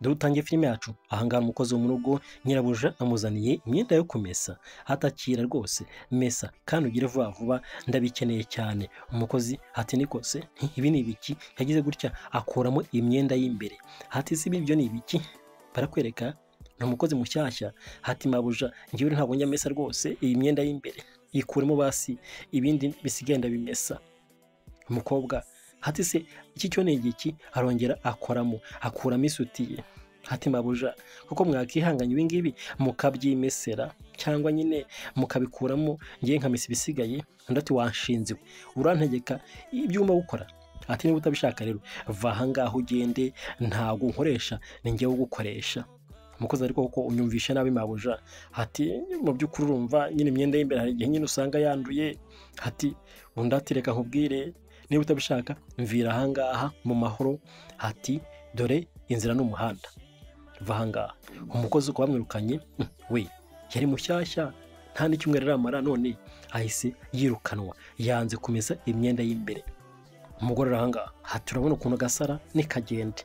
Dutangiye filime yacu ahangaha umukozi wo mu rugo nyirabuja amuzaniye imyenda yo kumesa, atakira rwose mesa kandi ugire vuba vuba ndabikeneye cyane. Umukozi ati niko se ibi ni ibiki? Yagize gutya akuramo imyenda y'imbere, ati se ibyo ni ibiki? Barakwereka ni umukozi mushyashya, ati mabuja njyewe ntabwo njya mesa rwose iyi myenda y'imbere ikuremo basi ibindi bisigaye ndabimesa. Umukobwa ati se iki cyo ni igiki? Arongera akoramo akuramo isutiye, ati mabuja kuko mwakihanganye ibi ngibi mukabyimesera cyangwa nyine mukabikuramo ngiye nkamesa ibisigaye. Undi ati wanshinze urantegeka ibyo ugomba gukora, ati niba utabishaka rero va aha ngaha ugende, ntabwo nkoresha ni njyewe ugukoresha. Umukozi ariko kuko unyumvisha nabi mabuja, ati mu by'ukuri urumva nyine imyenda y'imbere hari igihe nyine usanga yanduye. Ati undi ati reka nkubwire niba utabishaka mvira aha ngaha mu mahoro, ati dore inzira n'umuhanda va aha ngaha. Umukozi uko bamwirukanye we yari mushyashya nta n'icyumweru aramara none ahise yirukanwa, yanze kumesa imyenda y'imbere. Umugore aha ngaha ati urabona ukuntu gasara nikagende,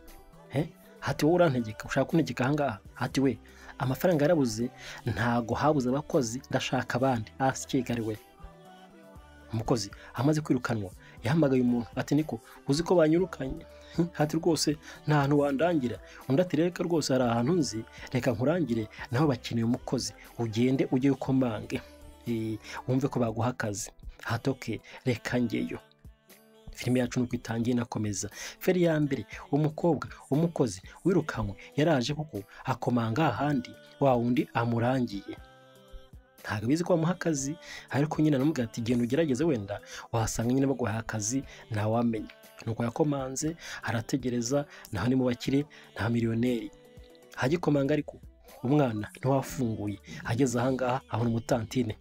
ati wowe urantegeka ushaka kuntegeka aha ngaha, ati we amafaranga yarabuze ntago habuze abakozi ndashaka abandi asikeka ari we. Umukozi amaze kwirukanwa yahamagaye umuntu ati niko uzi ko banyirukanye, ati rwose nta hantu wandangira. Undi ati reka rwose hari ahantu nzi reka nkurangire naho bakeneye umukozi ugende ujye ukomange wumve ko baguha akazi. Ati okay reka ngeyo. Filime yacu nuko itangiye inakomeza. Feri ya mbere umukobwa umukozi wirukanwe yaraje kuko akomanga ahandi wa wundi amurangiye, ntabwo bizi ko bamuha akazi ariko nyine aramubwira ati genda ugerageze wenda wahasanga nyine baguha akazi ntawamenya. Nuko yakomanze arategereza, naho ni mu bakire nta miliyoneri hagikomanga, ariko umwana ntiwafunguye. Ageze aha ngaha abona umutantine,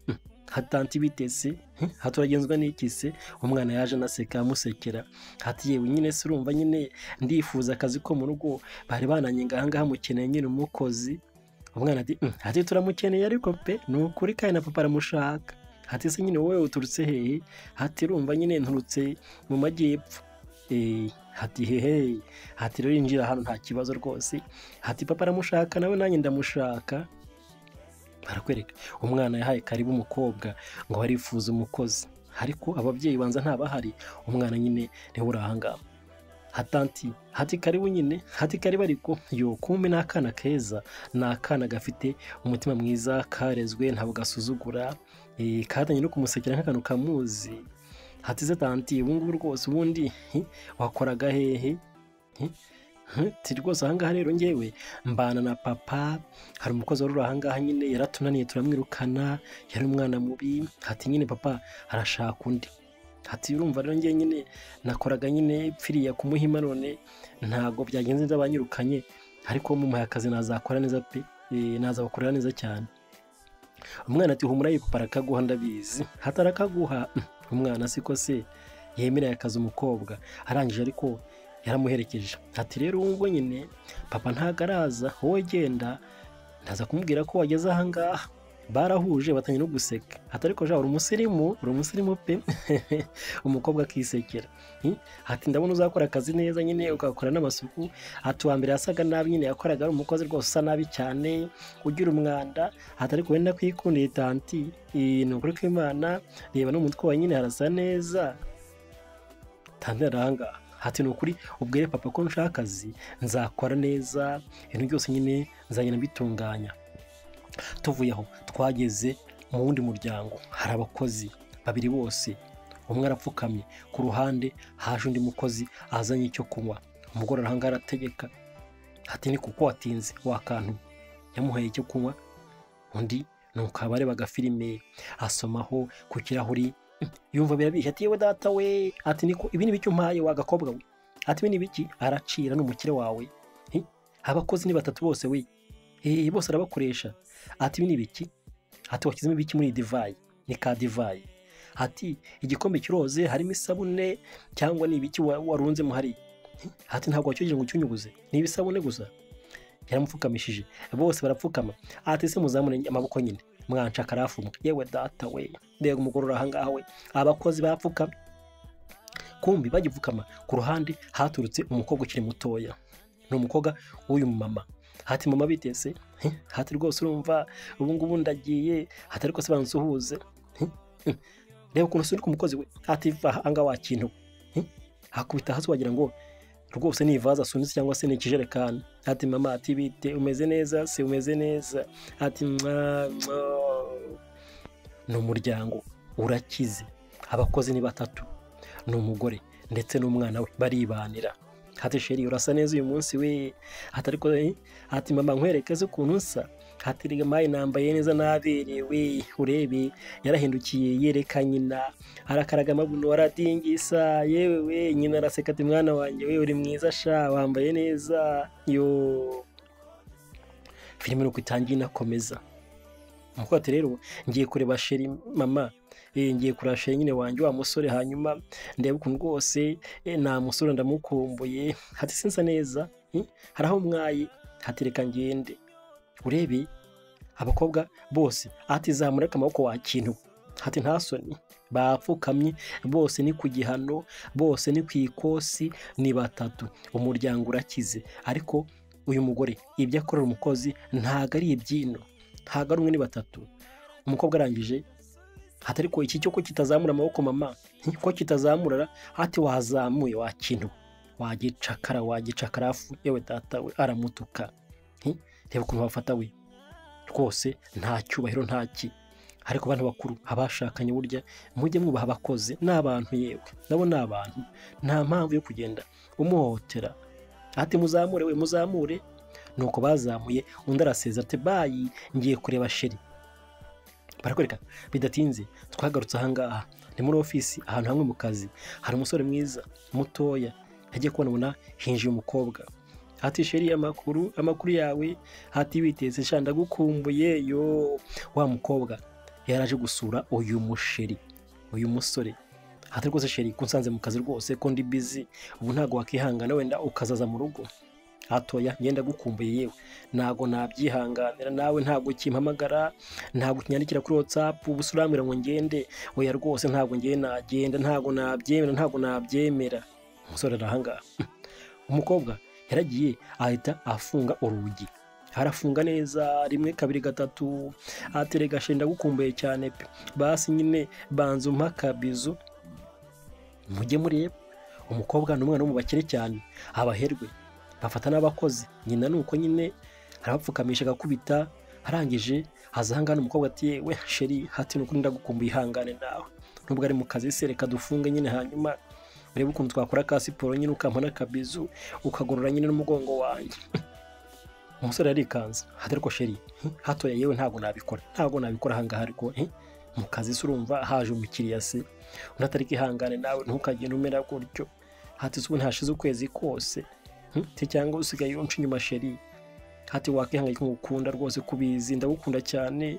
hatanti bitese haturagenzwa n'iki se? Umwana yaje anaseka amusekera, ati yewe nyine se urumva nyine ndifuza akazi ko mu rugo bari bananyenga aha ngaha mukeneye nyine umukozi. Umwana ati ati turamukeneye ariko pe ni ukuri kandi na papa aramushaka. Ati se nyine wowe uturutse hehe? Ati urumva nyine nturutse mu majyepfo. Ati hehe, ati rero injira hano nta kibazo rwose, ati papa aramushaka nawe nanjye ndamushaka. Barakwereka umwana yahaye karibu umukobwa ngo barifuza umukozi, ariko ababyeyi banza ntabahari, umwana nyine niwe uri aha ngaha. Hatanti hati karibu nyine, hati karibu ariko yo kumbe ni akana keza, ni akana gafite umutima mwiza karezwe ntabwo gasuzugura, katangiye no kumusekera nk'akantu kamuzi. Hati se tanti ubu ngubu rwose ubundi wakoraga hehe? Ati rwose aha ngaha rero ngewe mbana na papa, hari umukozi wari uri aha ngaha nyine yaratunaniye turamwirukana, yari umwana mubi, ati nyine papa arashaka undi. Ati urumva rero ngewe nyine nakoraga nyine pfiriya kumuhima none ntago byagenze neza banyirukanye, ariko mumuhaye akazi nazakora neza pe, nazabakorera neza cyane. Umwana ati humura papa arakaguha ndabizi, hatarakaguha. Umwana siko se yemereye akazi umukobwa, arangije ariko yaramuherekeje. Ati rero ubwo nyine papa ntago araza wowe genda ndaza kumubwira ko wageze aha ngaha. Barahuje batangiye no guseka, ati ariko ja uri umusirimu, uri umusirimu pe. Umukobwa akisekera, ati ndabona uzakora akazi neza nyine ugakora n'amasuku. Ati uwa mbere yasaga nabi nyine yakoraga ari umukozi rwose usa nabi cyane ugira umwanda, ati ariko wenda kwikundiye tanti, ni ukuri kw'Imana reba n'umutwe wawe nyine harasa neza. Tanti aranga ati ni ukuri ubwire papa ko nshaka akazi nzakora neza ibintu byose nyine nzagenda mbitunganya. Tuvuye aho twageze mu wundi muryango, hari abakozi babiri bose, umwe arapfukamye ku ruhande haje undi mukozi azanye icyo kunywa. Umugore arahanga arategeka ati ni kuko watinze wa kantu, yamuhaye icyo kunywa. Undi nuko abarebaga filime asomaho ku kirahuri yumva birabishye, ati yewe data we, ati niko ibi ni biki umpaye wa gakobwa we, ati ibi ni biki? Aracira n'umukire wawe, abakozi ni batatu bose we, bose arabakoresha. Ati ibi ni biki? Ati washyizemo ibiki muri iyi divayi? Ni ka divayi. Ati igikombe kiroze harimo isabune cyangwa ni ibiki warunzemo hariya? Ati ntabwo wacyogeje ngo ucyunyuguze, ni ibisabune gusa. Yaramupfukamishije bose barapfukama. Ati se muzamure amaboko nyine mwanca karafu, yewe data we, mbega umugore uri aha ngaha we. Abakozi barapfukama, kumbi bagipfukama ku ruhande haturutse umukobwa ukiri mutoya. Ni umukobwa w'uyu mama. Hati mama bitese, hati rwose urumva ubu ngubu ndagiye, hati ariko se bansuhuze. Reba ukuntu usunika umukozi we, hati va anga wa kintu. Hakubita hasi wagira ngo rwose ni ivaze asunitse cyangwa se ni ikijerekani. Ati mama, ati bite, umeze neza se, umeze neza, ati mwa mwa. Ni umuryango urakize, abakozi ni batatu, ni umugore ndetse n'umwana we baribanira. Ati chéri urasa neza uyu munsi we, ati ariko ati mama nkwereke se ukuntu nsa, ati rega mayi nambaye neza naberewe, urebe. Yarahindukiye yereka nyina, arakaraga amabuno aradingisa, yewe we. Nyina araseka ati mwana wanjye we uri mwiza sha, wambaye neza yo. Filime nuko itangiye inakomeza. Umukobwa ati rero ngiye kureba chéri mama, ngiye kureba chéri nyine wanjye wa musore, hanyuma ndebe ukuntu rwose nta musore ndamukumbuye, hati sinsa neza, hari aho mwaye, hati reka ngende urebe. Abakobwa bose ati zamura amaboko wa kintu, hati nta soni, bapfukamye bose, ni ku gihano bose, ni ku ikosi, ni batatu. Umuryango urakize, ariko uyu mugore ibyo akorera umukozi ntago ari ibyino, ntago ari umwe, ni batatu. Umukobwa arangije ati ariko iki cyo ko kitazamura amaboko mama, ko kitazamura? Ati wazamuye wa kintu, wagicakara, wagicakarafu, yewe data we. Aramutuka. Reba ukuntu bafata we rwose, nta cyubahiro nta ki. Ariko abantu bakuru, abashakanye, burya mujye mwubaha abakozi, ni abantu yewe, nabo ni abantu, nta mpamvu yo kugenda umuhohotera. Ati muzamure we, muzamure. Nuko bazamuye, undi arasezera ati bye, ngiye kureba chéri. Barakwereka bidatinze twagarutse ahangaha ni muri ofisi, ahantu hamwe mu kazi hari umusore mwiza mutoya. Yagiye kubona hinjiye umukobwa, ati chéri amakuru, amakuru yawe, ati witeze sha, ndagukumbuye yo. Wa mukobwa yaraje gusura uyu muchéri, uyu musore. Ati rwose chéri ko nsanze mu kazi, rwose ko ndi busy ubu, ntabwo wakihangana wenda ukazaza mu rugo? Hatoya ngenda gukumbuye yewe, ntabwo nabyihanganira, nawe ntabwo ukimpamagara, ntabwo ukinyandikira kuri WhatsApp, ubu se urambwira ngo ngende? Oya rwose ntabwo ngiye nagenda, ntabwo nabyemera, ntabwo nabyemera. Umusore arahangaha. Umukobwa yaragiye ahita afunga urugi, arafunga neza, rimwe, kabiri, gatatu. Aterega chéri ndagukumbuye cyane pe, basi nyine banza umpa akabizu. Mujye mureba, umukobwa ni umwana wo mu bakire cyane, abaherwe bafata n'abakozi. Nyina ni uko nyine arabapfukamisha agakubita. Arangije haza ahangaha umukobwa ati we chéri, hati nukuri ndagukumbuye, ihangane nawe nubwo ari mu kazi se, reka dufunge nyine, hanyuma urebe ukuntu twakora ka siporo nyine, ukampa n'akabizu ukagorora nyine n'umugongo wanjye. Umusore yarikanze, hati ariko chéri, hatoya yewe ntabwo nabikora, ntabwo nabikora ahangaha, ariko mu kazi se urumva haje umukiriya se? Undi atari ihangane nawe ntukagende umera gutyo, hati ubu ntashize ukwezi kose cyangwa usigaye unca inyuma chéri? Hati wakihangayika, ngukunda rwose kubizi, ndagukunda cyane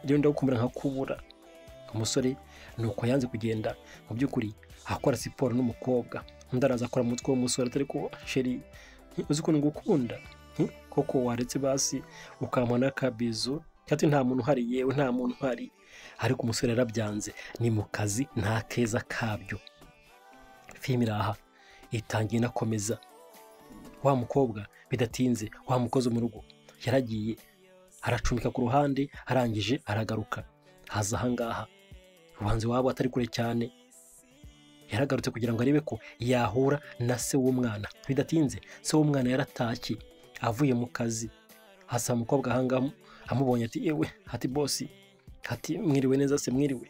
rero ndagukumbura nkakubura. Umusore nuko yanze kugenda mu by'ukuri akora siporo n'umukobwa. Undi araza akora mu mutwe w'umusore, atari ko chéri uzi ukuntu ngukunda koko, waretse basi ukampa n'akabizu? Ati nta muntu uhari yewe, nta muntu uhari. Ariko umusore yarabyanze, ni mu kazi, nta keza kabyo. Filime iraha itangiye inakomeza. Wa mukobwa bidatinze, wa mukozi mu rugo yaragiye aracumbika ku ruhande, arangije aragaruka haza ahangaha ubanza iwabo atari kure cyane. Yaragarutse kugira ngo arebe ko yahura na se w'umwana. Bidatinze se w'umwana yaratashye avuye mu kazi, hasa umukobwa ahangaha, amubonye ati ewe, ati boss, ati mwiriwe neza se? Mwiriwe.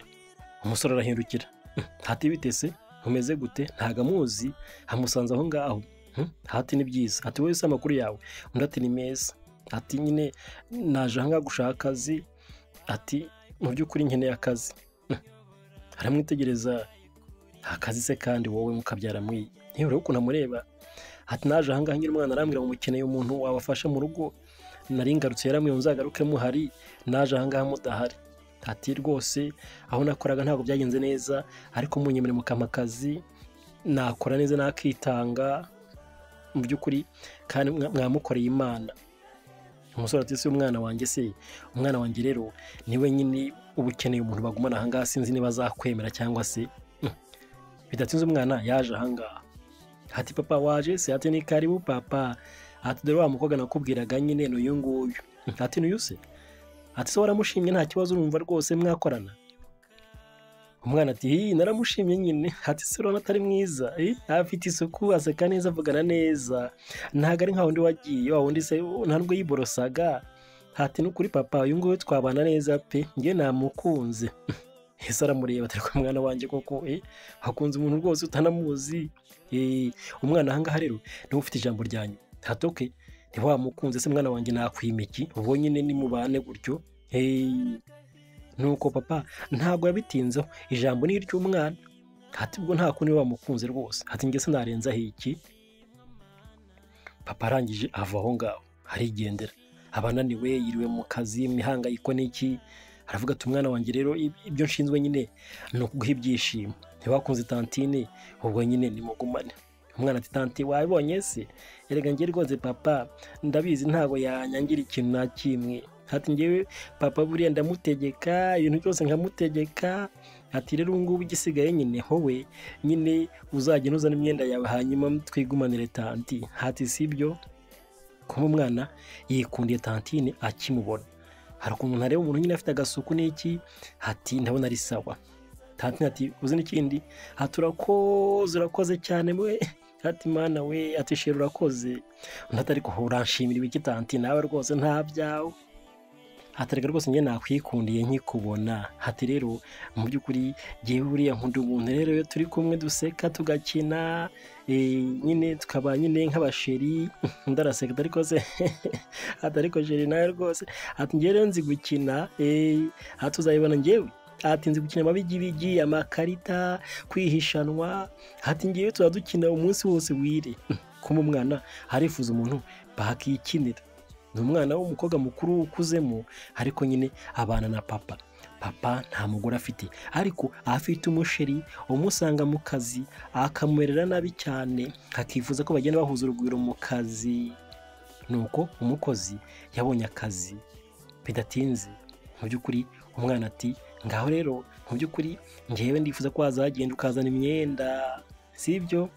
Umusore arahindukira, ati bite se, umeze gute? Ntago amuzi, amusanze aho ngaho. Hati ni byiza, ati wowe se amakuru yawe? Undi ati ni meza, ati nyine naje ahangaha gushaka akazi, ati mu by'ukuri nkeneye akazi. Aramwitegereza, akazi se kandi wowe mukabyara mwiye? Ntiburebe ukuntu amureba. Ati naje ahangaha nyine umwana arambwira ngo mukeneye umuntu wabafasha mu rugo, nari ngarutse, yaramwiye ngo nzagaruke muhari, naje ahangaha mudahari. Ati rwose aho nakoraga ntabwo byagenze neza, ariko munyemere mukampa akazi nakora neza, nakitanga mu by'ukuri, kandi mwamukoreye Imana. Umusore ati se umwana wanjye se? Umwana wanjye rero niwe nyine uba ukeneye umuntu bagumana ahangaha, sinzi niba azakwemera cyangwa se. Bidatinze umwana yaje ahangaha, ati papa waje se? Ati ni karibu papa. Ati dore wa mukobwa nakubwiraga nyine ni uyu nguyu. Ati n'uyu se? Ati se waramushimye nta kibazo urumva rwose mwakorana? Umwana ati naramushimye nyine. Ati se urabona atari mwiza? Afite isuku, aseka neza, avugana neza, ntabwo ari nka wundi wagiye, wa wundi se ntabwo yiborosaga. Ati n'ukuri papa uyu nguyu twabana neza pe, njye namukunze. Ese aramureba ati ariko mwana wanjye koko hakunze umuntu rwose utanamuzi. Umwana ahangaha rero niwe ufite ijambo rya nyuma. Ati okay, ntiwamukunze se mwana wanjye nakwima iki? Ubwo nyine nimubane gutyo. Nuko papa ntabwo yabitinzeho, ijambo ni iry'umwana. Ati ubwo nta kundi wamukunze rwose. Ati njye sinarenzaho iki. Papa arangije ava aho ngaho arigendera, abananiwe, yiriwe mu kazi, imihangayiko n'iki. Aravuga ati umwana wanjye rero ibyo nshinzwe nyine ni ukuguha ibyishimo, ntiwakunze tantine ubwo nyine nimugumane. Umwana ati tanti wabibonye se? Erega njye rwose papa ndabizi ntabwo yanyangira ikintu na kimwe. Ati njyewe papa buriya ndamutegeka ibintu byose nkamutegeka. Ati rero ubu ngubu igisigaye nyine wowe nyine uzagenda uzana imyenda yawe hanyuma twigumanire tanti. Ati sibyo? Kuba umwana yikundiye tantine akimubona. Hari ukuntu umuntu areba umuntu nyine afite agasuku n'iki, ati ndabona ari sawa. Tantine ati uzi n'ikindi? Ati urakoze, urakoze cyane we. Ati mana we, ati sheri urakoze. Undi ati ariko uranshimira ibiki tanti, nawe rwose nta byawe. Ati reka rwose njye nakwikundiye nkikubona. Ati rero mu by'ukuri njyewe buriya nkunda umuntu rero iyo turi kumwe duseka tugakina, nyine tukaba nyine nk'abasheri. Undi araseka ariko se ati ariko sheri nawe rwose, ati njyewe rero nzi gukina, ati uzabibona njyewe. Ati nzi gukina amabigibigi, amakarita, kwihishanwa. Ati njyewe tuba dukina umunsi wose wire. Kuma umwana arifuza umuntu bakikinira. Ni umwana w'umukobwa mukuru ukuzemo, ariko nyine abana na papa. Papa nta mugore afite, ariko afite umusheri umusanga mu kazi akamumerera nabi cyane, akifuza ko bagenda bahuza urugwiro mu kazi. Nuko umukozi yabonye akazi bidatinze. Mu by'ukuri umwana ati ngaho rero mu by'ukuri njyewe ndifuza ko wazagenda ukazana imyenda, sibyo?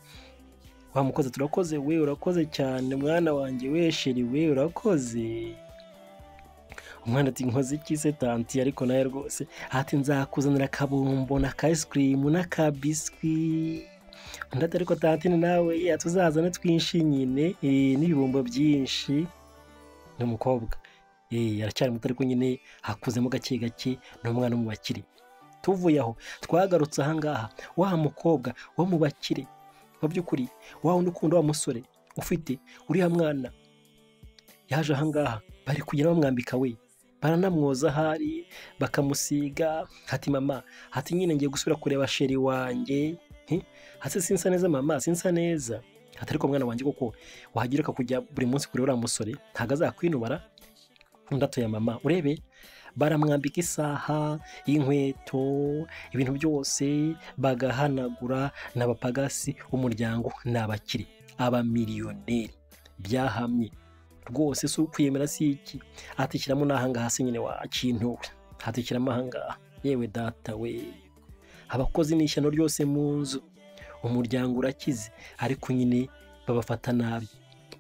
Wa mukozi turakoze we, urakoze cyane mwana wanjye we, sheri we urakoze. Umwana ati nkoze iki se tanti? Ariko nawe rwose ati nzakuzanira akabombo na ka ice cream n'akabiswi. Undi ati ariko tanti nawe tuzazane twinshi nyine n'ibibombo byinshi. Ni umukobwa aracyari muto ariko nyine hakuzemo gake gake, ni umwana wo mu bakire. Tuvuye aho twagarutse ahangaha, wa mukobwa wo mu bakire mu by'ukuri wa wundi ukunda wa musore ufite uriya mwana, yaje ahangaha bari kugenda bamwambika we, baranamwoza ahari bakamusiga. Ati mama, ati nyine ngiye gusubira kureba sheri wanjye. Ati sinsa neza mama, sinsa neza. Ati ariko mwana wanjye koko wagira kujya buri munsi kureba uriya musore ntabwo azakwinubara? Undi atoya mama, urebe baramwambika isaha, inkweto, ibintu byose bagahanagura. N'abapagasi umuryango ni abakire, abamiliyoneri byahamye rwose, si ukwiyemera si iki. Ati shyiramo n'ahangaha se nyine wa kintu, ati shyiramo ahangaha. Yewe data we, abakozi ni ishyano ryose mu nzu, umuryango urakize ariko nyine babafata nabi,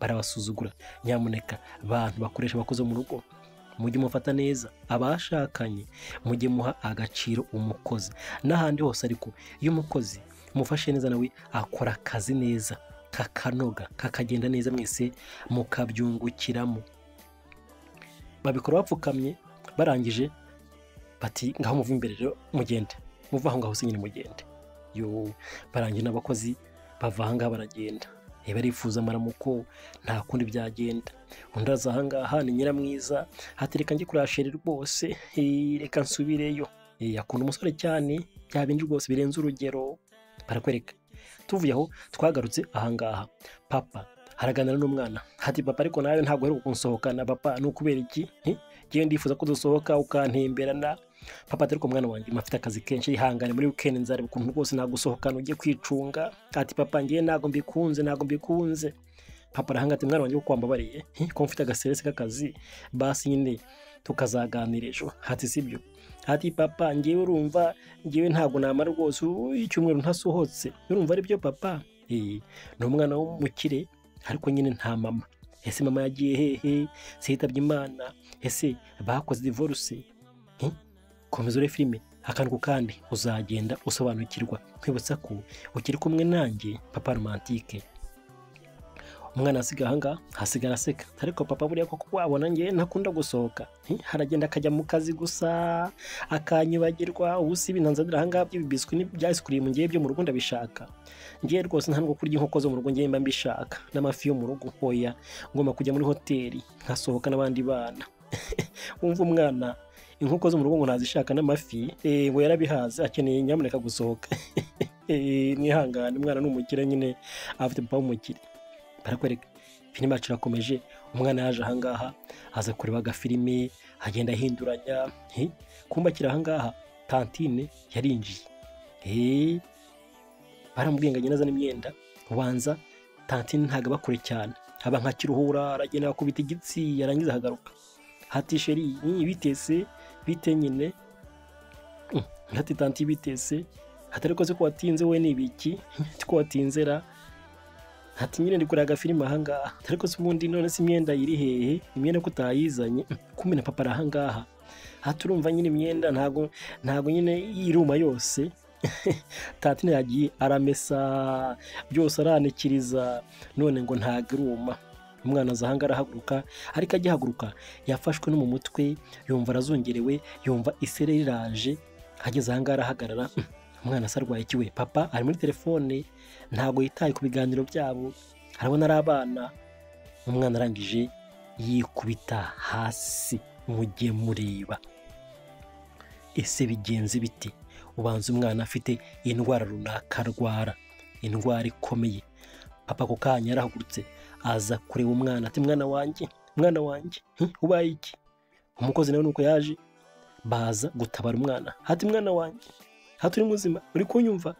barabasuzugura. Nyamuneka bantu bakoresha abakozi mu rugo, mujye mufata neza abashakanye, mujye muha agaciro umukozi n'ahandi hose. Ariko iyo umukozi mufashe neza nawe akora akazi neza, kakanoga, kakagenda neza, mwese mukabyungukiramo. Babikora bapfukamye, barangije bati ngaho muve imbere rero mugende, muve aho ngaho se nyine mugende. Yo barangije n'abakozi bava ahangaha baragenda. Barifuza amaramuko nta kundi byagenda. Undi aza ahangaha ni nyiramwiza, ati reka njye kuri sheri rwose, reka nsubireyo. Akunda umusore cyane, bya bindi rwose birenze urugero. Barakwereka. Tuvuye aho twagarutse ahangaha, papa haraganira n'umwana. Ati papa ariko nawe ntabwo uheruka kunsohokana papa, ni ukubera iki? Ngiye ndifuza ko dusohoka ukantemberana. Papa ati ariko mwana wanjye mfite akazi kenshi, ihangane muri weekend nzareba ukuntu rwose nagusohokana ujye kwicunga. Ati papa ngiye ntabwo mbikunze, ntabwo mbikunze. Papa arahanga ati mwana wanjye ko wambabariye, ko mfite agaserese k'akazi, basi nyine tukazaganira ejo. Ati sibyo? Ati papa ngiye urumva ngiye ntabwo namara rwose icyumweru ntasohotse, urumva ari byo papa? Ni umwana w'umukire ariko nyine nta mama. Ese mama yagiye hehe? Se yitabye Imana? Ese bakoze divorce? Komeza urebe filime akantu ku kandi, uzagenda usobanukirwa. Nkwibutsa ko ukiri kumwe nanjye Papa Romantique. Umwana asiga ahangaha, hasigara aseka, ariko papa buriya koko wabona njye ntakunda gusohoka, haragenda akajya mu kazi gusa akanyibagirwa. Ubu si ibintu nzanira ahangaha by'ibibiswi n'ibya ice cream, ngiye byo mu rugo ndabishaka. Ngiye rwose ntabwo kurya inkoko zo mu rugo ngiye mba mbishaka n'amafi yo mu rugo, hoya ngomba kujya muri hoteli nkasohoka n'abandi bana. Wumva umwana inkoko zo mu rugo ngo ntazishaka n'amafi, ngo yarabihaze, akeneye nyamuneka gusohoka. Mwihangane, umwana ni umukire nyine, afite papa w'umukire. Barakwereka filime yacu irakomeje. Umwana yaje ahangaha aza kureba agafilime, agenda ahinduranya kumba akiri ahangaha tantine yarinjiye, baramubwiye ngo agende azane imyenda. Ubanza tantine ntabwo aba kure cyane, aba nka Kiruhura, aragenda akubita igitsi yarangiza akagaruka. Hati chérie bitese bite nyine, hati tanti bitese, hati ariko se ko watinze we ni ibiki, ko watinze ra? Ati nyine ndi kureba agafilime ahangaha. Ariko se ubundi none se imyenda iri hehe? Imyenda ko utayizanye? Kumbe na papa ari ahangaha. Hati urumva nyine imyenda ntago nyine iruma yose. Tantine yagiye aramesa byose aranikiriza, none ngo ntago iruma. Umwana aza ahangaha arahaguruka, ariko agihaguruka yafashwe no mu mutwe, yumva arazungerewe, yumva isereri iraje. Ageze ahangaha arahagarara. Umwana se arwaye iki we? Papa ari muri telefone, ntabwo yitaye ku biganiro byabo, arabona ari abana. Umwana arangije yikubita hasi, mujye mureba ese bigenze biti? Ubanza umwana afite indwara runaka arwara, indwara ikomeye. Papa ako kanya yarahagurutse aza kureba umwana, ati mwana wanjye, mwana wanjye, ubaye iki? Umukozi nawe nuko yaje, baza gutabara umwana, ati mwana wanjye, hati uri muzima, uri kunyumva?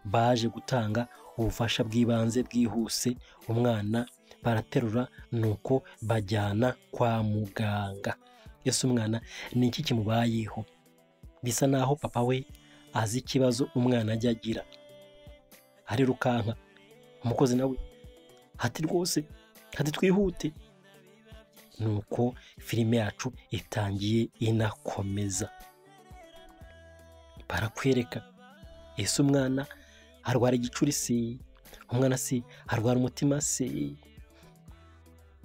Baje gutanga ubufasha bw'ibanze bwihuse, umwana baraterura nuko bajyana kwa muganga. Ese umwana ni iki kimubayeho? Bisa naho papa we azi ikibazo umwana ajya agira, arirukanka. Umukozi nawe hati rwose, hati twihute. Nuko filime yacu itangiye inakomeza. Barakwereka ese umwana arwara igicuri se? Umwana se arwara umutima se?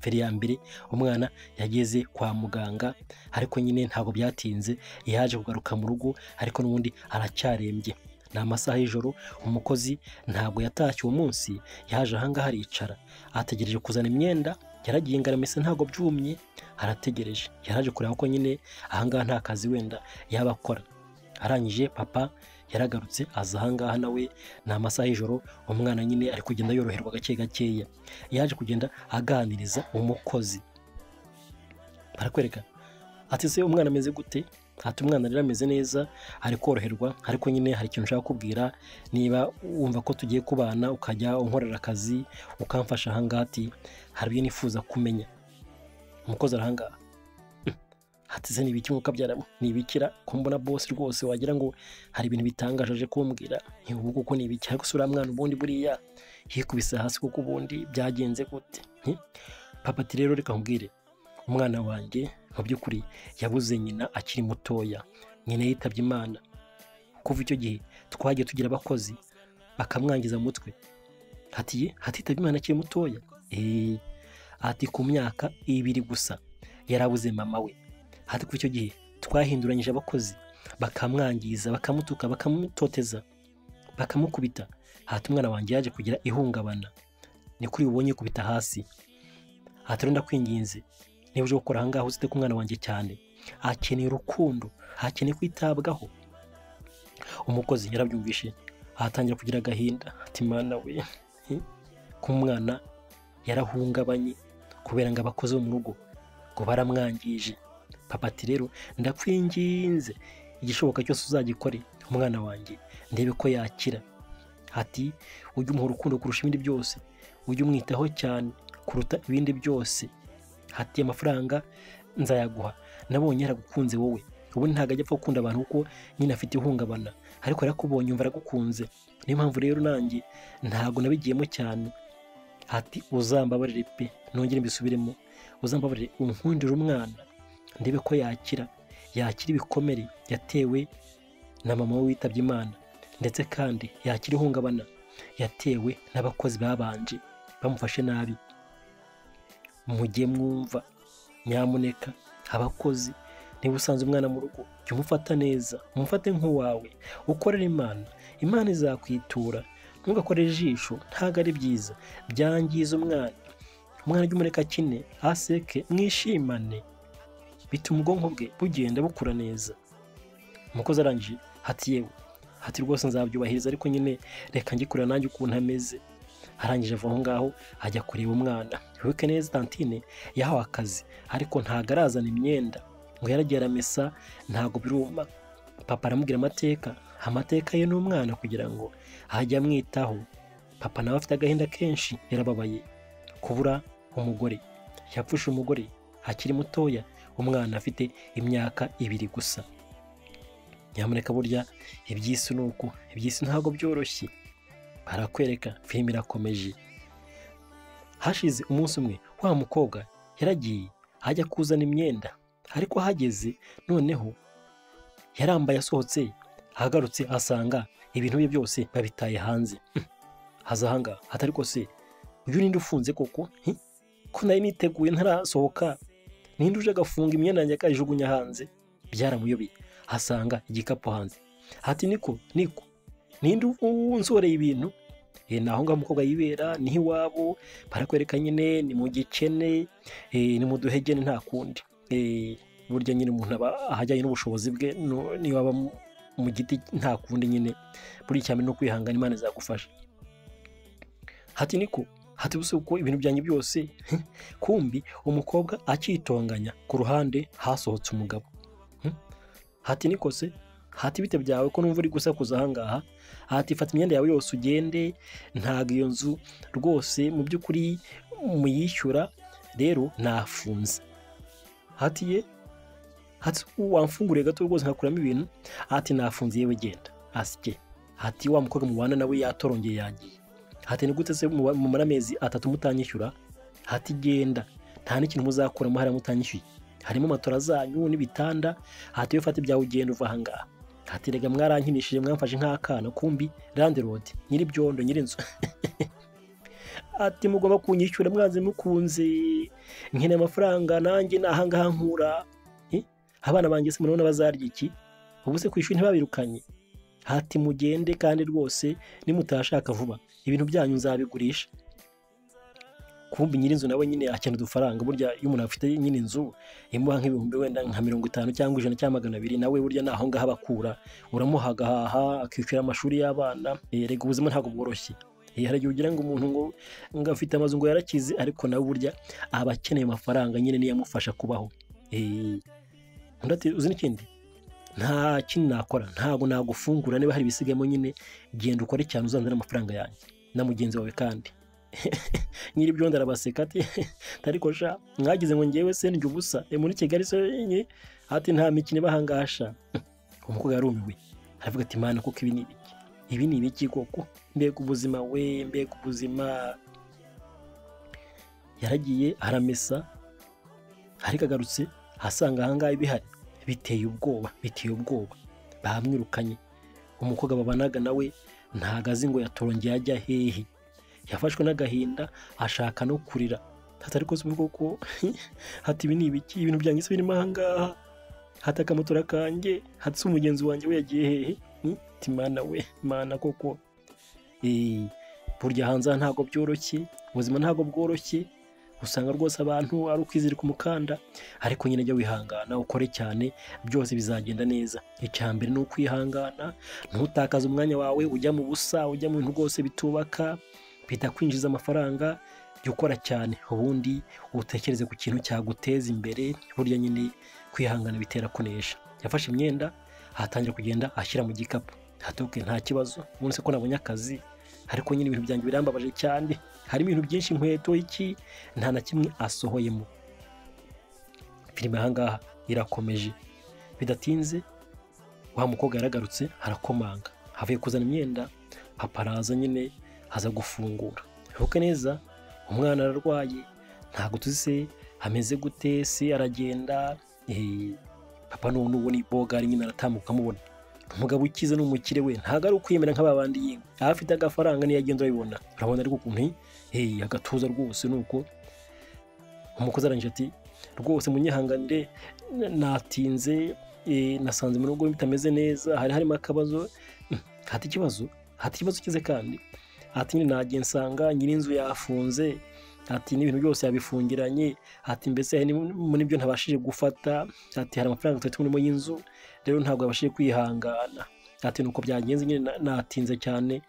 Feri ya mbere umwana yageze kwa muganga, ariko nyine ntabwo byatinze yaje kugaruka mu rugo, ariko n'ubundi aracyarembye. Ni amasaha y'ijoro, umukozi ntabwo yatashye uwo munsi, yaje ahangaha aricara ategereje kuzana imyenda. Yaragiye ngaramese ntabwo byumye, arategereje. Yaraje kureba ko nyine ahangaha nta kazi wenda yaba akora. Arangije papa yaragarutse aza ahangaha nawe, ni amasaha y'ijoro, umwana nyine ari kugenda yoroherwa gake gakeya. Yaje kugenda aganiriza umukozi, barakwereka ati se umwana ameze gute? Ati umwana rero ameze neza, ari koroherwa, ariko nyine hari ikintu nshaka kubwira, niba wumva ko tugiye kubana ukajya unkorera akazi ukamfasha ahangaha, ati hari ibyo nifuza kumenya. Umukozi arahangaha ati se ni ibiki mwuka byaramo? Ni ibikira ko mbona boss rwose wagira ngo hari ibintu bitangaje aje kumbwira, ubu kuko ni ibiki? Ariko sura mwana ubundi buriya yikubise hasi kuko ubundi byagenze gute? Papa ati rero reka nkubwire, umwana wanjye mu by'ukuri yabuze nyina akiri mutoya, nyina yitabye Imana. Kuva icyo gihe twagiye tugira abakozi bakamwangiza mu mutwe. Ati hatitabye Imana akiri mutoya, ati ku myaka 2 gusa yarabuze mama we. Ati kuva icyo gihe twahinduranyije abakozi bakamwangiza, bakamutuka, bakamutoteza, bakamukubita. Ati umwana wanjye yaje kugira ihungabana, ni kuri ubonye kubita hasi. Ati rero ndakwinginze, niba uje gukora ahangaha uzite ku mwana wanjye cyane, akeneye urukundo, akeneye kwitabwaho. Umukozi yarabyumvishe atangira kugira agahinda, ati mana we, ko umwana yarahungabanye kubera ngo abakozi bo mu rugo ngo baramwangije. Papa ati rero ndakwinginze, igishoboka cyose uzagikore umwana wanjye ndebe ko yakira. Ati ujye umuha urukundo kurusha ibindi byose, ujye umwitaho cyane kuruta ibindi byose. Ati amafaranga nzayaguha, nabonye yaragukunze wowe, ubundi ntabwo ajya apfa gukunda abantu kuko nyine afite ihungabana, ariko yarakubonye yumva aragukunze. Niyo mpamvu rero nanjye ntabwo nabigiyemo cyane. Ati uzambabarire pe, nongere mbisubiremo, uzambabarire unkundire umwana ndebe ko yakira ibikomere yatewe na mama we witabye Imana, ndetse kandi yakira ihungabana yatewe n'abakozi babanje bamufashe nabi. Mujye mwumva nyamuneka abakozi, niba usanze umwana mu rugo jya umufata neza, umufate nk'uwawe, ukorere Imana, Imana izakwitura. Ntugakore ijisho, ntabwo ari byiza, byangiza umwana. Umwana ujye umureka akine, aseke, mwishimane, bituma ubwonko bwe bugenda bukura neza. Umukozi arangije ati yewe, ati rwose nzabyubahiriza, ariko nyine reka njye kureba nanjye ukuntu ameze. Arangije ava aho ngaho ajya kureba umwana. Wibuke neza tantine yahawe akazi, ariko ntabwo arazana imyenda, ngo yaragiye aramesa ntabwo biruma. Papa aramubwira amateka ye n'umwana kugira ngo ajye amwitaho. Papa nawe afite agahinda kenshi, yarababaye kubura umugore, yapfushe umugore akiri mutoya, umwana afite imyaka 2 gusa. Nyamuneka burya iby'isi ni uko, iby'isi ntabwo byoroshye. Barakwereka filime irakomeje. Hashize umunsi umwe wa mukobwa yaragiye ajya kuzana imyenda, ariko ahageze noneho yarambaye asohotse, ahagarutse asanga ibintu bye byose babitaye hanze. Haza ahangaha atari ko se uyu ninde ufunze koko? Ko nari niteguye ntarasohoka, ninde uje agafunga imyenda yanjye akayijugunya hanze? Byaramuyobeye, asanga igikapu hanze. Ati niko ninde unsoreye ibintu? Naho ngaho umukobwa yibera niho iwabo, barakwereka nyine ni mu gikene, ni mu duhegene nta kundi. Burya nyine umuntu aba ahajyanye n'ubushobozi bwe, niyo aba mu giti nta kundi nyine, buri cyane no kwihangana, Imana izagufasha. Hati niko hati buse uko ibintu byanjye byose. Kumbi umukobwa akitonganya, ku ruhande hasohotse umugabo. Hati niko se, hati bite byawe ko numva uri gusakuza ahangaha? Hati fata imyenda yawe yose ugende, ntago iyo nzu rwose mu by'ukuri muyishyura, rero nafunze. Hati ye, hati wamfunguriye gato rwose nkakuramo ibintu. Hati nafunze, yewe genda. Asike hati wa mukobwa mubana nawe yatorongeye yagiye. Hati ni gute se mumara amezi 3 mutanyishyura? Hati genda, nta n'ikintu muzakuramo hariya mutanyishyuye, harimo matora zanyu n'ibitanda. Hati we fata ibyawe ugenda uva ahangaha. Hati rega mwarankinishije, mwamfashe nk'akana. Kumbi landlord nyiri byondo nyiri inzu ati mugomba kunyishyura mwanze mukunze, nkeneye amafaranga nanjye nahangaha nkura. Abana banjye se murabona bazarya iki? Ubu se ku ishuri ntibabirukanye? Hati mugende kandi rwose nimutashaka vuba ibintu byanyu nzabigurisha. Kumbi nyiri inzu nawe nyine akena udufaranga. Burya iyo umuntu afite nyine inzu imuha nk'ibihumbi wenda nka 50 cyangwa 100 cyangwa 200, nawe burya naho ngaho abakura, uramuha agahaha akishyura amashuri y'abana. Erega ubuzima ntabwo bworoshye. Hari igihe ugira ngo umuntu ngo afite amazu ngo yarakize, ariko nawe burya aba akeneye amafaranga nyine niyo amufasha kubaho. Undi ati uzi n'ikindi, nta kintu nakora, ntabwo nagufungura, niba hari ibisigayemo nyine genda ukore cyane uzanzane amafaranga yanjye na mugenzi wawe. Kandi nyiri byondo arabaseka ati ariko sha mwagize ngo ngewe se ndya ubusa muri Kigali se? Ati nta mikino ibahangasha. Umukobwa yarumiwe aravuga ati Mana kuko ibi ni ibiki? Ibi ni ibiki koko? Mbega ubuzima we, mbega ubuzima. Yaragiye aramesa, ariko agarutse asanga ahangaha ibihari biteye ubwoba, biteye ubwoba. Bamwirukanye. Umukobwa babanaga nawe ntago azi ngo yatorongeye ajya hehe. Yafashwe n'agahinda ashaka no kurira. Ati ariko se koko, hati ibi ni ibiki? Ibintu byanjye se birimo ahangaha? Hati akamotora kanjye, hati se umugenzi wanjye we yagiye hehe? Ati Mana we, Mana koko. Burya hanze ntabwo byoroshye, ubuzima ntabwo bworoshye, usanga rwose abantu ari ukwizirika umukanda, ariko nyine jya wihangana ukore cyane, byose bizagenda neza. Icya mbere ni ukwihangana, ntutakaze umwanya wawe ujya mu busa, ujya mu bintu rwose bitubaka, bitakwinjiza amafaranga, jya ukora cyane, ubundi utekereze ku kintu cyaguteza imbere. Burya nyine kwihangana bitera kunesha. Yafashe imyenda atangira kugenda ashyira mu gikapu. Hatoke nta kibazo, ubundi se ko nabonye akazi, ariko nyine ibintu byanjye birambabaje cyane, harimo ibintu byinshi, inkweto iki, nta na kimwe asohoyemo. Filime ahangaha irakomeje. Bidatinze wa mukobwa yaragarutse arakomanga, avuye kuzana imyenda. Papa araza nyine aza gufungura. Wibuke neza Umwana ararwaye, ntabwo tuzi se ameze gute, se aragenda. Papa none ubu ni bogari nyine, aratambuka amubona. Umugabo ukize n'umukire we, ntabwo ari ukwiyemera nk'aba bandi, yewe afite agafaranga niyo agenda urabibona, urabona ariko ukuntu agatuza rwose. Nuko umukozi arangije ati rwose munyihanganire natinze, nasanze mu rugo bitameze neza, hari harimo akabazo. Hati ikibazo, hati ikibazo kize kandi, ati nyine nagiye nsanga nyir'inzu yafunze, ati n'ibintu byose yabifungiranye, ati mbese muri byo ntabashije gufata, ati hari amafaranga twari turimo y'inzu, rero ntabwo yabashije kwihangana, ati nuko byagenze nyine natinze cyane,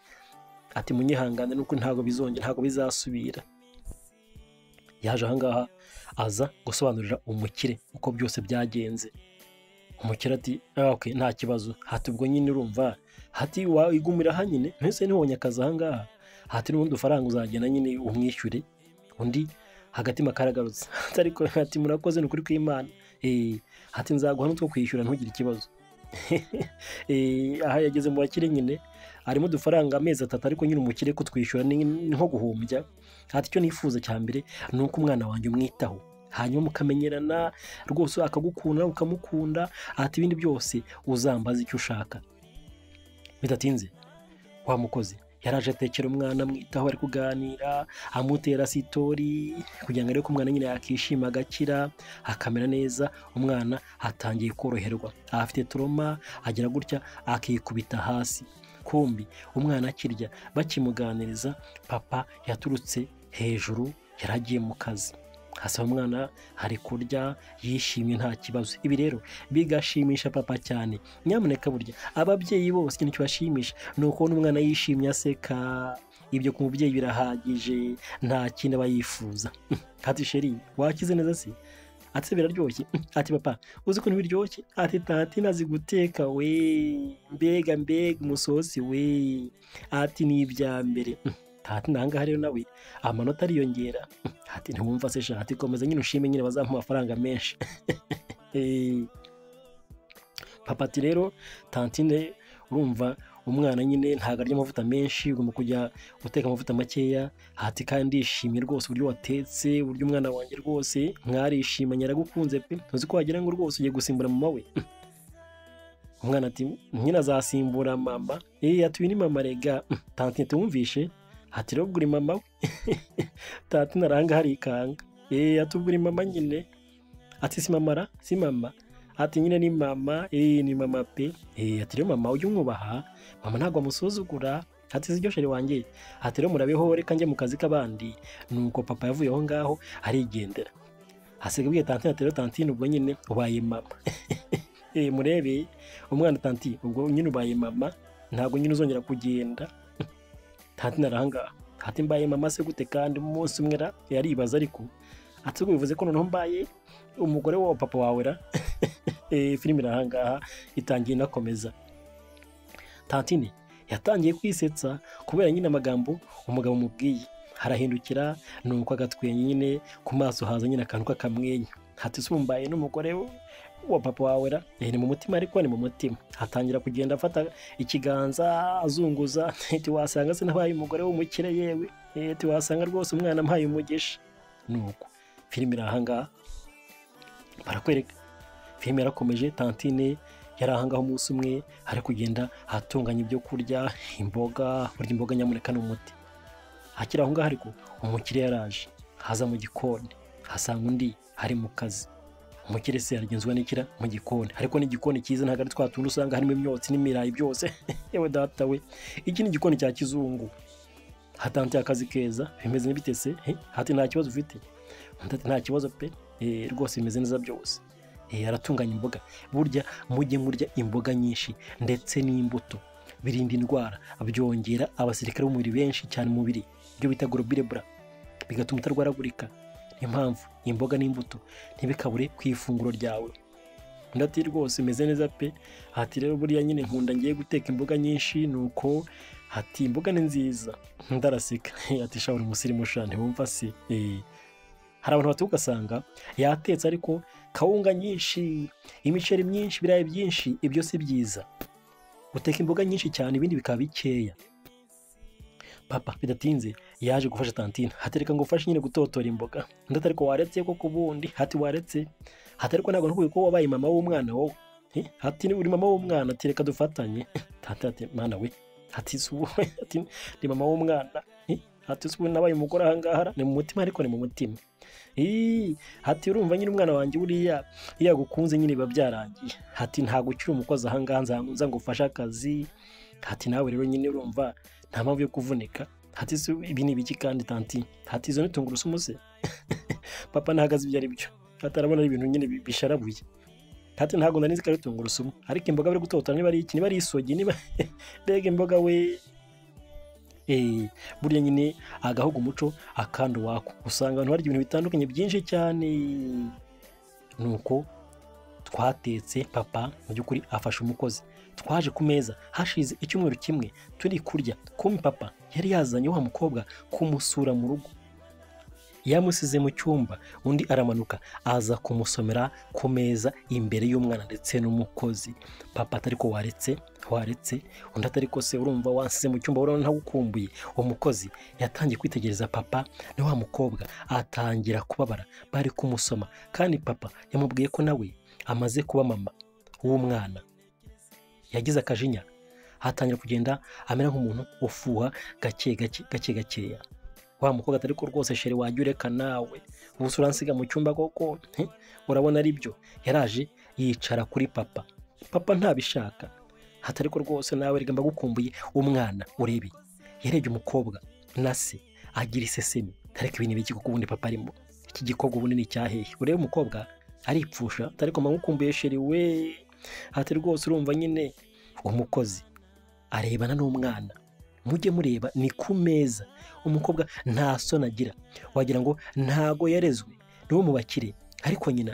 ati munyihangane nuko ntabwo bizongera, ntabwo bizasubira. Yaje ahangaha aza gusobanurira umukire uko byose byagenze. Umukire ati okay, nta kibazo, hati ubwo nyine urumva, hati wigumira aha nyine, ntese ntibonye akazi ahangaha, hati n'ubundi ufaranga uzagenda nyine umwishyure. Undi hagatima karagarutse ariko ati murakoze ni ukuri kw'Imana, hati nzaguha n'utwo kwishyura ntugire ikibazo. Aha yageze mu bakire nyine harimo udufaranga amezi 3, ariko nyine umukire kutwishyura ni nko guhumbya. Ati icyo nifuza cya mbere ni uko umwana wanjye umwitaho, hanyuma mukamenyerana rwose, akagukunda ukamukunda, ati ibindi byose uzambaza icyo ushaka. Bidatinze wa mukozi yaraje atekera umwana, amwitaho, ari kuganira, amutera sitori kugira ngo arebe ko umwana nyine yakishima agakira akamera neza. Umwana atangiye koroherwa, afite trauma, agira gutya akikubita hasi. Kumbi umwana akirya bakimuganiriza, papa yaturutse hejuru yaragiye mu kazi, asaba umwana ari kurya yishimye nta kibazo. Ibi rero bigashimisha papa cyane. Nyamuneka burya ababyeyi bose ikintu kibashimisha ni ukubona umwana yishimye aseka, ibyo ku mubyeyi birahagije, nta kindi aba yifuza. Ati sheri wakize neza se? Ati biraryoshye. Ati papa uzi ukuntu biryoshye? Ati tati nazi guteka we, mbega mbega umusosi we, ati ni ibya mbere. Tati nangaha rero nawe amanota ariyongera. Ati ntiwumva se sha, ati komeza nyine ushime nyine bazampa amafaranga menshi. Papa ati rero tantine urumva umwana nyine ntabwo arya amavuta menshi, ugomba kujya uteka amavuta makeya. Ati kandi ndishimye rwose uburyo watetse, uburyo umwana wanjye rwose mwarishimanye, aragukunze pe, ntuzi ko wagira ngo rwose ugiye gusimbura mama we. Umwana ati nyine azasimbura mama, ati uyu ni mama rega. Tantine tuwumvishe, ati rero ugura mama we. Tantine aranga harikanga, ati ugura mama nyine, ati si mama ra, si mama, ati nyine ni mama, ni mama pe. Ati rero mama ujye umwubaha, mama ntabwo amusuzugura, ati si ryo sheri wanjye, ati rero murabeho reka njye mu kazi k'abandi. Nuko papa yavuye aho ngaho arigendera, asiga abwiye tantine ati rero tantine ubwo nyine ubaye mama. Murebe umwana tanti ubwo nyine ubaye mama, ntabwo nyine uzongera kugenda. Tantine arahangaha ati mbaye mama se gute kandi umunsi umwe ra? Yaribaza ariko ati ubwo bivuze ko noneho mbaye umugore wa papa wawe ra? Filime irahangaha itangiye inakomeza. Tantine yatangiye kwisetsa kubera nyine amagambo umugabo mubwiye, harahindukira nuko agatwenye nyine ku maso haza nyine akantu k'akamwenyu. Ati se mbaye n'umugore wa papa wawe ra? Ni mu mutima ariko ni mu mutima. Atangira kugenda afata ikiganza azunguza, ati wasanga se nabaye umugore w'umukire yewe, ati wasanga rwose umwana ampaye umugisha. Nuko filime irahangaha barakwereka filime yarakomeje. Tantine yari ahangaha umunsi umwe ari kugenda atunganya ibyo kurya, imboga, burya imboga nyamuneka ni umuti. Akiri aho ngaho ariko umukire yaraje haza mu gikoni, hasanga undi ari mu kazi. Umukire se aragenzwa n'ikira mu gikoni, ariko n'igikoni cyiza ntabwo ari twa tundi usanga harimo imyotsi n'imirayi byose. Yewe data we, iki ni igikoni cya kizungu. Hatantiye akazi keza, bimeze n'ibitese, hati nta kibazo ufite? Undi ati nta kibazo pe, rwose bimeze neza byose. Aratunganya imboga. Burya mujye murya imboga nyinshi ndetse n'imbuto, birinda indwara, byongera abasirikare b'umubiri benshi cyane mu mubiri, ibyo bita globule blanc, bigatuma utarwaragurika. Niyo mpamvu imboga n'imbuto ntibikabure ku ifunguro ryawe. Undi ati rwose meze neza pe, ati rero buriya nyine nkunda ngiye guteka imboga nyinshi, nuko ati imboga ni nziza. Undi araseka ati sha uri umusirimu sha ntiwumva se. Hari abantu batuka ugasanga yatetse ariko kawunga nyinshi, imiceri myinshi, ibirayi byinshi, ibyo si byiza. Uteka imboga nyinshi cyane ibindi bikaba bikeya. Papa bidatinze yaje gufasha tantine, hatereka ngo ufashe nyine gutotora imboga. Undi ati ariko waretse koko ubundi, hati waretse, hati ariko ntabwo nkuye ko wabaye mama w'umwana wowe, hati uri mama w'umwana, ati reka dufatanye. Tante ati mana we, hati ati ni mama w'umwana, hati ubu nabaye umugore ahangaha, ni mu mutima ariko ni mu mutima. Hati urumva nyine umwana wanjye buriya iyo yagukunze nyine biba byarangiye, hati ntabwo ukiri umukozi ahangaha nza ngo ufashe akazi, hati nawe rero nyine urumva nta mpamvu yo kuvunika, hati ibi ni ibiki kandi tanti, hati izo ni tungurusumu se. Papa ntahagaze ibyo ari byo, hati arabona ari ibintu nyine bisharabuye, hati ntabwo nari nzi ko ari tungurusumu, ariko imboga bari gutotana niba ari iki, niba ari isogi, niba mbega imboga we. Burya nyine agahugu umuco akandi wako, usanga abantu barya ibintu bitandukanye byinshi cyane. Nuko twatetse, papa mu by'ukuri afasha umukozi. Twaje ku meza hashize icyumweru kimwe turi kurya, kumbe papa yari yazanye wa mukobwa kumusura mu rugo, yamusize mu cyumba, undi aramanuka aza kumusomera ku meza imbere y'umwana ndetse n'umukozi. Papa atari ko waretse, undi atari ko se urumva wansize mu cyumba urabona ntagukumbuye. Umukozi yatangiye kwitegereza papa na wa mukobwa atangira kubabara, bari kumusoma kandi papa yamubwiye ko nawe amaze kuba mama w'umwana. Yagize akajinya atangira kugenda amera nk'umuntu ufuha gake gake gake gakeya. Wa mukobwa atari ko rwose chéri wajya ureka nawe, ubu uransiga mu cyumba koko, urabona ari byo. Yaraje yicara kuri papa, papa ntabishaka, hatari ko rwose nawe reka mbagukumbuye. Umwana urebe yarebye umukobwa na se agira isesemi, ariko ibintu biki kuko ubundi papa arimo iki gikorwa ubundi ni cyahehe. Urebe umukobwa aripfusha, atari ko mbagukumbuye chéri we, hati rwose urumva nyine. Umukozi arebana n'umwana, mujye mureba ni ku meza, umukobwa nta soni agira, wagira ngo ntago yarezwe n'uwo mu bakire, ariko nyina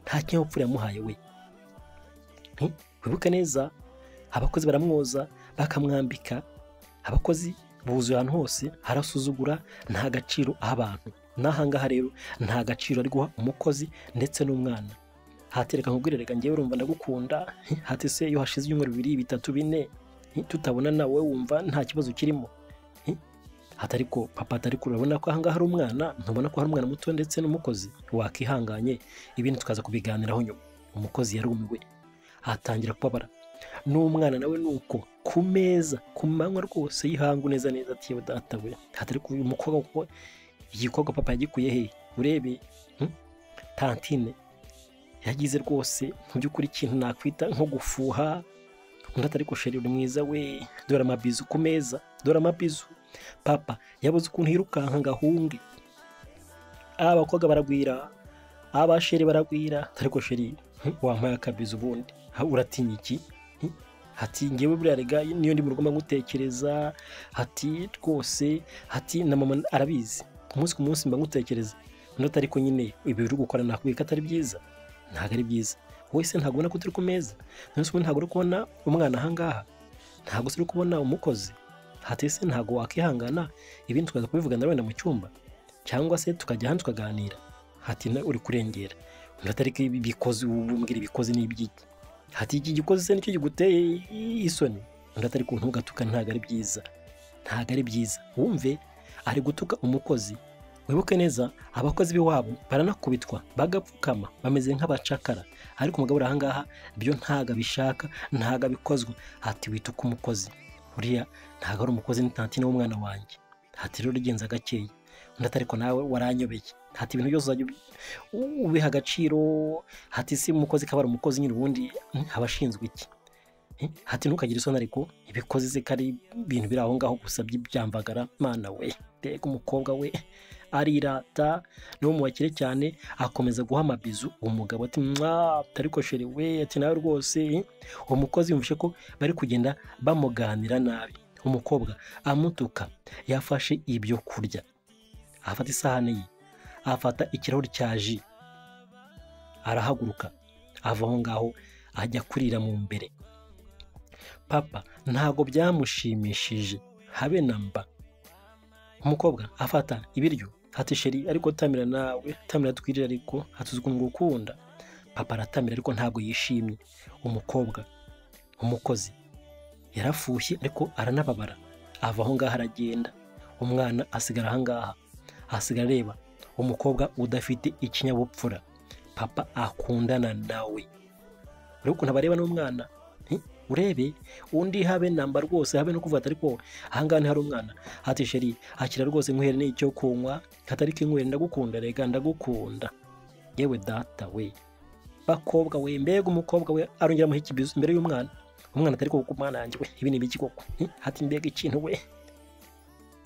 nta kinyabupfura yamuhaye we. Wibuke neza abakozi baramwoza bakamwambika, abakozi buzuye ahantu hose, arasuzugura, nta gaciro aha abantu. N'ahangaha rero nta gaciro ari guha umukozi ndetse n'umwana. Hatereka nkubwire reka ngewe urumva ndagukunda, hati se iyo hashize ibyumweru 2 3 4 tutabona nawe wumva nta kibazo kirimo. Hatari ko papa atari kurabona ko ahangaha hari umwana, ntubona ko hari umwana muto ndetse n'umukozi, wakihanganye ibintu tukaza kubiganiraho nyuma. Umukozi yarumiwe atangira kubabara, n'umwana nawe nuko ku meza ku manywa rwose yihangu neza neza ati yewe data we. Hatari ko uyu mukobwa kuko igikorwa papa yagikuye he. Urebe tantine yagize rwose mu by'ukuri ikintu nakwita nko gufuha. Undi atari ko chéri uri mwiza we, dore amabizu ku meza, dore amabizu. Papa yabuze ukuntu yirukanka ngo ahunge, abakobwa baragwira, abasheri baragwira, ariko chéri wampaye akabizu ubundi uratinya iki? Hati ngewe buriya rega niyo ndi mu rugo ngutekereza, hati rwose, hati na mama arabizi umunsi ku munsi mba ngutekereza. Undi atari ko nyine ibi uri gukora nakubwiye ko atari byiza, ntabwo ari byiza. Wowe se ntabwo ubona ko turi ku meza? Ntabwo uri kubona umwana ahangaha? Ntabwo uri kubona umukozi? Hati se ntabwo wakihangana ibindi tukaza kubivugana wenda mu cyumba, cyangwa se tukajya hanze tukaganira? Hati uri kurengera. Undi atari ko ibi bikozi umbwira ibikozi ni ibyiki? Hati iki gikozi se nicyo giguteye isoni? Undi atari ko ntugatuka, ntabwo ari byiza, ntabwo ari byiza. Wumve ari gutuka umukozi. Wibuke neza abakozi b'iwabo baranakubitwa bagapfukama bameze nk'abacakara, ariko umugabo uri ahangaha byo ntago abishaka, ntago abikozwa. Hati wituka umukozi, uriya ntago ari umukozi, ni tantine w'umwana wanjye. Hati rero ugenza gakeya. Undi atari ko nawe waranyobeye, hati ibintu byose uzajya ubiha agaciro, hati si umukozi kabara umukozi nyine ubundi aba ashinzwe iki? Hati ntukagire isoni ariko ibikozi se kari ibintu biri aho ngaho gusa by'ibyambagara. Mana we, mbega umukobwa we arirata, niwo mu bakire cyane, akomeza guha amabizu umugabo ati mwa ariko chéri we, ati nawe rwose. Uwo mukozi yumvishe ko bari kugenda bamuganira nabi, umukobwa amutuka. Yafashe ibyo kurya, afata isahani ye, afata ikirahuri cya ji, arahaguruka ava aho ngaho ajya kurira mu mbere. Papa ntago byamushimishije habe na mba. Umukobwa afata ibiryo, ati chéri ariko tamira nawe, tamira twirira ariko hatuzwe ngukunda. Papa aratamira ariko ntago yishimye. Umukobwa umukozi yarafushye ariko aranababara. Ava aho ngaho aragenda, umwana asigara aha ngaha, asigara areba umukobwa udafite ikinyabupfura papa akundana nawe. Urebe ukuntu abareba n'umwana, urebe undi habe namba rwose, habe no kuvuga ati ariko aha ngaha hari umwana. Ati chéri akira rwose nkuhere n'icyo kunywa, atari kinywere, ndagukunda rega ndagukunda. Yewe data we, bakobwa we, mbega umukobwa we, arongera amuha ikibizo imbere y'umwana. Umwana atari koko mwana yanjye we, ibi ni ibiki koko? Ati mbega ikintu we,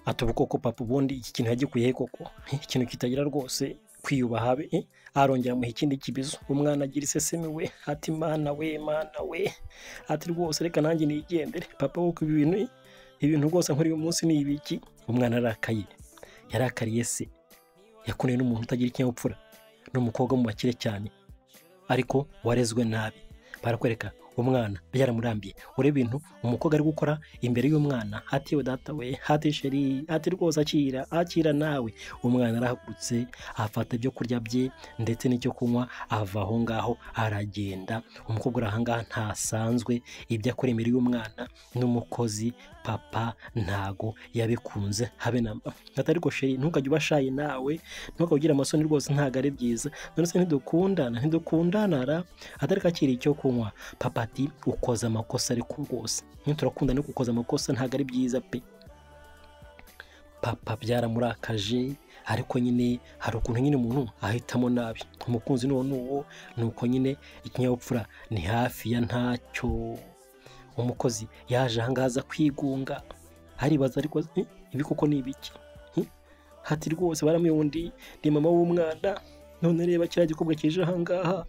ati ubu koko papa ubundi iki kintu yagikuye he koko? Ikintu kitagira rwose kwiyubaha be. Arongera amuha ikindi kibizo, umwana agira isesemi we, ati mana we, mana we, ati rwose reka nanjye nigendere papa, kuko ibi ibintu rwose nkuri uyu munsi ni ibiki? Umwana arakaye, yarakariye se, yakundanye n'umuntu utagira ikinyabupfura, ni umukobwa mu bakire cyane ariko warezwe nabi. Barakwereka umwana byaramurambiye, urebe ibintu umukobwa ari gukora imbere y'umwana. Ati we data we, ati chéri, ati rwose akira, akira nawe. Umwana arahagurutse afata ibyo kurya bye ndetse n'icyo kunywa, ava aho ngaho aragenda. Umukobwa uri aha ngaha ntasanzwe, ibyo akora imbere y'umwana n'umukozi papa ntago yabikunze habe namba. Ati ariko chéri ntukajye ubashaye nawe, ntukajye ugira amasoni rwose, ntago ari byiza. None se ntidukundana, ntidukundana ra? Ati ariko akira icyo kunywa. Papa ati ukoze amakosa ariko rwose turakundana ariko ukoze amakosa, ntago ari byiza pe. Papa byaramurakaje, ariko nyine hari ukuntu nyine umuntu ahitamo nabi, umukunzi n'uwo n'uwo, nuko nyine ikinyabupfura ni hafi ya ntacyo. Umukozi yaje aha ngaha aza kwigunga, aribaza ariko ibi koko ni ibiki? Hati rwose baramwiye ni mama w'umwana, none reba kiriya gikobwa kije aha ngaha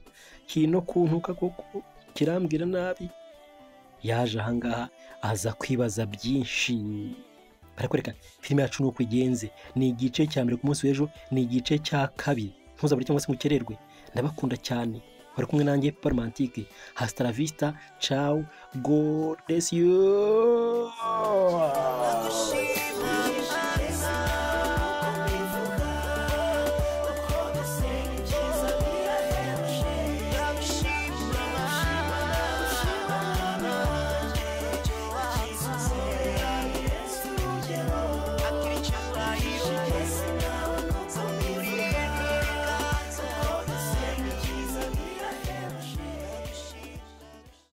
kino kuntuka koko kirambwira nabi. Yaje aha ngaha aza kwibaza byinshi. Barakwereka filime yacu nuko igenze, ni igice cya mbere ku munsi w'ejo, ni igice cya kabiri. Ntuzabure cyangwa se mukererwe, ndabakunda cyane. Bari kumwe nanjye Romantique. Hasta la vista, ciao, God bless you.